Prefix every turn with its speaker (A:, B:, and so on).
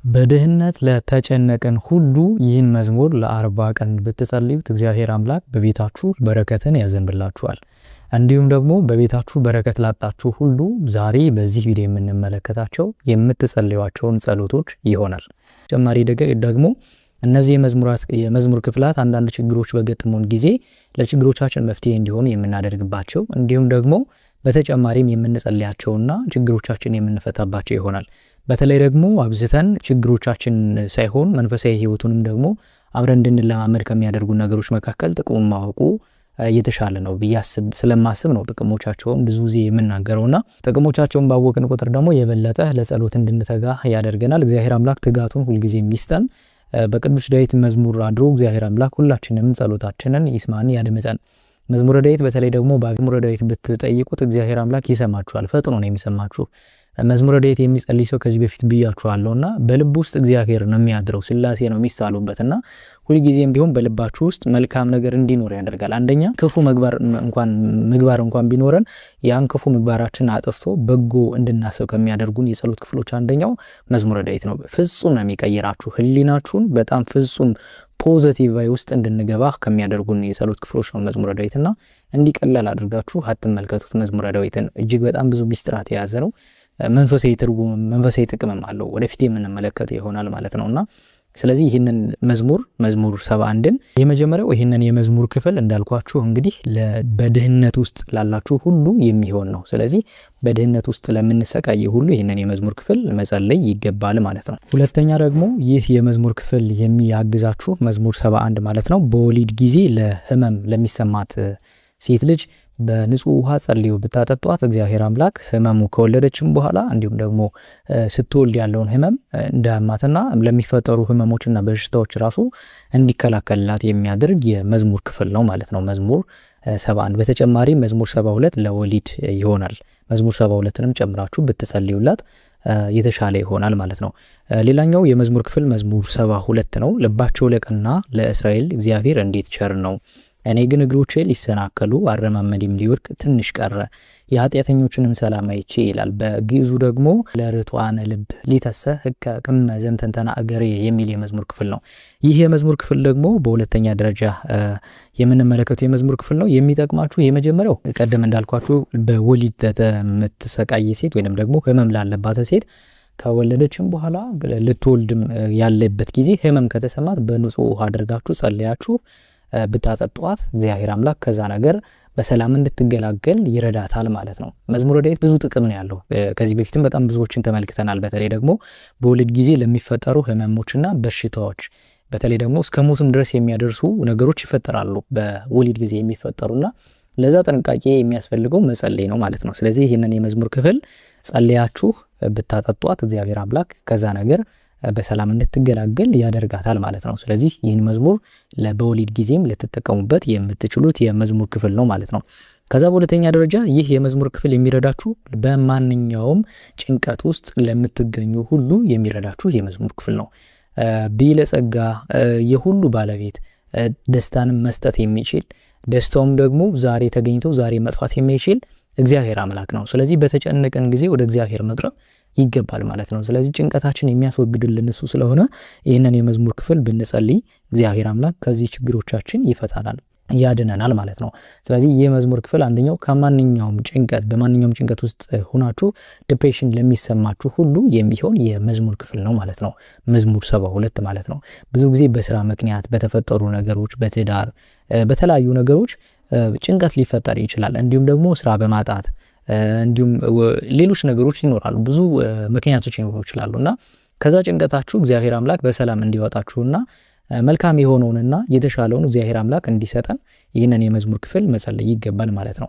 A: በድህነት ለተጨነቅን ሁሉ ይህን መዝሙር ለ40 ቀን ብትጸልዩት እግዚአብሔር አምላክ በቤታችሁ በረከትን ያዘንብላችኋል። እንዲሁም ደግሞ በቤታችሁ በረከት ላጣችሁ ሁሉ ዛሬ በዚህ ቪዲዮ የምንመለከታቸው የምትጸልዩዋቸውን ጸሎቶች ይሆናል። ተጨማሪ ደግሞ እነዚህ የመዝሙር ክፍላት አንዳንድ ችግሮች በገጠሙን ጊዜ ለችግሮቻችን መፍትሄ እንዲሆኑ የምናደርግባቸው እንዲሁም ደግሞ በተጨማሪም የምንጸልያቸውና ችግሮቻችን የምንፈታባቸው ይሆናል። በተለይ ደግሞ አብዝተን ችግሮቻችን ሳይሆን መንፈሳዊ ሕይወቱንም ደግሞ አብረን እንድንለማመድ ከሚያደርጉ ነገሮች መካከል ጥቅሙን ማወቁ የተሻለ ነው ብዬ ስለማስብ ነው ጥቅሞቻቸውን ብዙ ጊዜ የምናገረውና ጥቅሞቻቸውን ባወቅን ቁጥር ደግሞ የበለጠ ለጸሎት እንድንተጋ ያደርገናል። እግዚአብሔር አምላክ ትጋቱን ሁልጊዜ የሚስጠን በቅዱስ ዳዊት መዝሙር አድሮ እግዚአብሔር አምላክ ሁላችንም ጸሎታችንን ይስማን ያድምጠን። መዝሙረ ዳዊት በተለይ ደግሞ በመዝሙረ ዳዊት ብትጠይቁት እግዚአብሔር አምላክ ይሰማችኋል፣ ፈጥኖ ነው የሚሰማችሁ። መዝሙረ ዳዊት የሚጸልይ ሰው ከዚህ በፊት ብያችኋለሁና በልብ ውስጥ እግዚአብሔር ነው የሚያድረው፣ ስላሴ ነው የሚሳሉበትና ሁልጊዜም ቢሆን በልባችሁ ውስጥ መልካም ነገር እንዲኖር ያደርጋል። አንደኛ ክፉ ምግባር እንኳን ቢኖረን ያን ክፉ ምግባራችን አጥፍቶ በጎ እንድናስብ ከሚያደርጉን የጸሎት ክፍሎች አንደኛው መዝሙረ ዳዊት ነው። ፍጹም ነው የሚቀይራችሁ ህሊናችሁን በጣም ፍጹም positive vibe ውስጥ እንድንገባ ከሚያደርጉን የጸሎት ክፍሎች ነው መዝሙረ ዳዊትና እንዲቀላል አድርጋችሁ አትመልከቱት። መዝሙረ ዳዊትን እጅግ በጣም ብዙ ሚስጥራት የያዘ ነው። መንፈሳዊ ትርጉም መንፈሳዊ ጥቅምም አለው። ወደፊት የምንመለከተው ይሆናል ማለት ነውና ስለዚህ ይህንን መዝሙር መዝሙር 71ን የመጀመሪያው ይህንን የመዝሙር ክፍል እንዳልኳችሁ እንግዲህ በድህነት ውስጥ ላላችሁ ሁሉ የሚሆን ነው። ስለዚህ በድህነት ውስጥ ለምንሰቃይ ሁሉ ይህንን የመዝሙር ክፍል መጸለይ ይገባል ማለት ነው። ሁለተኛ ደግሞ ይህ የመዝሙር ክፍል የሚያግዛችሁ መዝሙር 71 ማለት ነው። በወሊድ ጊዜ ለህመም ለሚሰማት ሴት ልጅ በንጹህ ውሃ ጸልዩ ብታጠጧት እግዚአብሔር አምላክ ህመሙ ከወለደችም በኋላ እንዲሁም ደግሞ ስትወልድ ያለውን ህመም እንዳያማትና ለሚፈጠሩ ህመሞችና በሽታዎች ራሱ እንዲከላከልላት የሚያደርግ የመዝሙር ክፍል ነው ማለት ነው መዝሙር 71። በተጨማሪ መዝሙር 72 ለወሊድ ይሆናል። መዝሙር 72ንም ጨምራችሁ ብትጸልዩላት የተሻለ ይሆናል ማለት ነው። ሌላኛው የመዝሙር ክፍል መዝሙር 72 ነው። ልባቸው ለቀና ለእስራኤል እግዚአብሔር እንዴት ቸር ነው፣ እኔ ግን እግሮቼ ሊሰናከሉ አረማመዴም ሊወድቅ ትንሽ ቀረ፣ የኃጢአተኞችንም ሰላም አይቼ ይላል። በግዕዙ ደግሞ ለርቱዓነ ልብ ሊተሰ ህከ ቅመ ዘምተንተና እገሬ የሚል የመዝሙር ክፍል ነው። ይህ የመዝሙር ክፍል ደግሞ በሁለተኛ ደረጃ የምንመለከተው የመዝሙር ክፍል ነው። የሚጠቅማችሁ የመጀመሪያው ቀደም እንዳልኳችሁ በወሊድ የምትሰቃይ ሴት ወይንም ደግሞ ህመም ላለባት ሴት ከወለደችም በኋላ ልትወልድም ያለበት ጊዜ ህመም ከተሰማት በንጹህ ውሃ አድርጋችሁ ጸልያችሁ ብታጠጧት እግዚአብሔር አምላክ ከዛ ነገር በሰላም እንድትገላገል ይረዳታል ማለት ነው። መዝሙረ ዳዊት ብዙ ጥቅም ነው ያለው። ከዚህ በፊትም በጣም ብዙዎችን ተመልክተናል። በተለይ ደግሞ በወሊድ ጊዜ ለሚፈጠሩ ህመሞችና በሽታዎች በተለይ ደግሞ እስከ ሞትም ድረስ የሚያደርሱ ነገሮች ይፈጠራሉ በወሊድ ጊዜ የሚፈጠሩና ለዛ ጥንቃቄ የሚያስፈልገው መጸለይ ነው ማለት ነው። ስለዚህ ይህንን የመዝሙር ክፍል ጸልያችሁ ብታጠጧት እግዚአብሔር አምላክ ከዛ ነገር በሰላም እንድትገላገል ያደርጋታል ማለት ነው። ስለዚህ ይህን መዝሙር በወሊድ ጊዜም ልትጠቀሙበት የምትችሉት የመዝሙር ክፍል ነው ማለት ነው። ከዛ በሁለተኛ ደረጃ ይህ የመዝሙር ክፍል የሚረዳችሁ በማንኛውም ጭንቀት ውስጥ ለምትገኙ ሁሉ የሚረዳችሁ የመዝሙር ክፍል ነው። ቢለጸጋ የሁሉ ባለቤት ደስታንም መስጠት የሚችል ደስታውም ደግሞ ዛሬ ተገኝቶ ዛሬ መጥፋት የሚችል እግዚአብሔር አምላክ ነው። ስለዚህ በተጨነቀን ጊዜ ወደ እግዚአብሔር መቅረብ ይገባል ማለት ነው። ስለዚህ ጭንቀታችን የሚያስወግድልን እሱ ስለሆነ ይህንን የመዝሙር ክፍል ብንጸልይ እግዚአብሔር አምላክ ከዚህ ችግሮቻችን ይፈታናል፣ ያድነናል ማለት ነው። ስለዚህ ይህ መዝሙር ክፍል አንደኛው ከማንኛውም ጭንቀት በማንኛውም ጭንቀት ውስጥ ሆናችሁ depression ለሚሰማችሁ ሁሉ የሚሆን የመዝሙር ክፍል ነው ማለት ነው። መዝሙር 72 ማለት ነው። ብዙ ጊዜ በስራ ምክንያት በተፈጠሩ ነገሮች፣ በትዳር፣ በተለያዩ ነገሮች ጭንቀት ሊፈጠር ይችላል። እንዲሁም ደግሞ ስራ በማጣት እንዲሁም ሌሎች ነገሮች ይኖራሉ። ብዙ ምክንያቶች ሊኖሩ ይችላሉና ከዛ ጭንቀታችሁ እግዚአብሔር አምላክ በሰላም እንዲወጣችሁና መልካም የሆነውንና የተሻለውን እግዚአብሔር አምላክ እንዲሰጠን ይህንን የመዝሙር ክፍል መጸለይ ይገባል ማለት ነው።